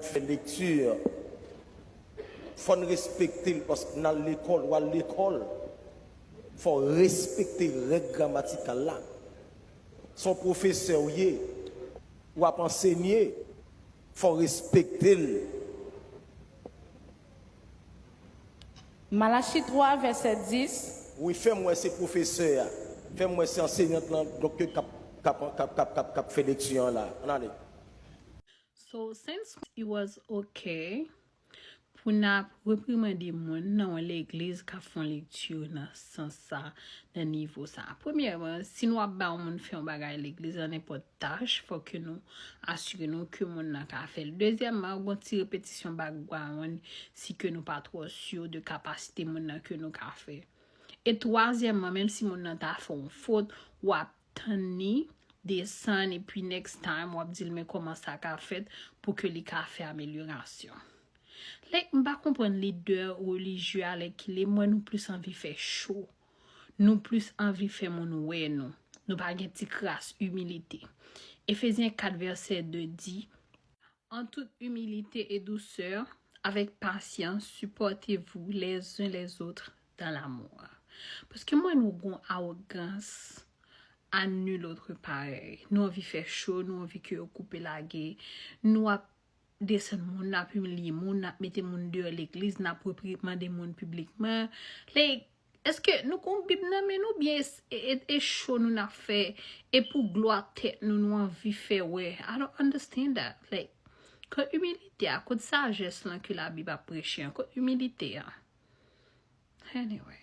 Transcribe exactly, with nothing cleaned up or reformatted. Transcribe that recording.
fè lekti, fò n respekte l, paske n al lekòl, w al lekòl, fò w respekte règ gramatikal la. Se yon pwofesè w ye, w ap ansenye, fò w respekte l. Malachi twa, vèsè dis. Wi, fè m wè se pwofesè a. Fè m wè se anseyant lan, donk, k ap, k ap, k ap, k ap, k ap, k ap fè lekti an la. Ann ale. So, since it was okay pou n ap reprimande moun nan yon legliz k ap fè yon lekti nan sans sa, nan nivo sa. Premyèman, si nou ap ba yon moun fè yon bagay legliz nan nenpòt tach, fò ke nou asire nou ke moun nan ka fè l. Dezyèmman, yon ti repetisyon background si ke nou pa twò si de kapasite moun nan ke nou ka fè. E twazyèmman, menm si moun nan ta fè yon fot, w ap tann li desann epi next time w ap di l men kòman sa ka fèt pou ke li ka fè amelyorasyon. Like, m pa konprann lidè relijye a lè ki lè m wè nou plis anvi fè cho. Nou plis anvi fè moun wè nou. Nou pa gen ti kras imilite. Efezyen kat vèsè de di, En toute humilité et douceur, avec patience, supportez-vous les uns les autres dans l'amour. Paske mwen nou gon awogans à nul autre pareil. Nou anvi fè cho, nou anvi ke yo koupe lage, nou ap desann moun, n ap imilye moun, n ap mete moun deyò legliz, n ap reprimande moun piblikman. Like, èske nou gon bib nan men nou byen e cho nou n ap fè e pou glwa tèt nou nou anvi fè wè? I don't understand that. Like, kot imilite a, kot sajès lan ke labib ap preche an, kot imilite a? Anyway.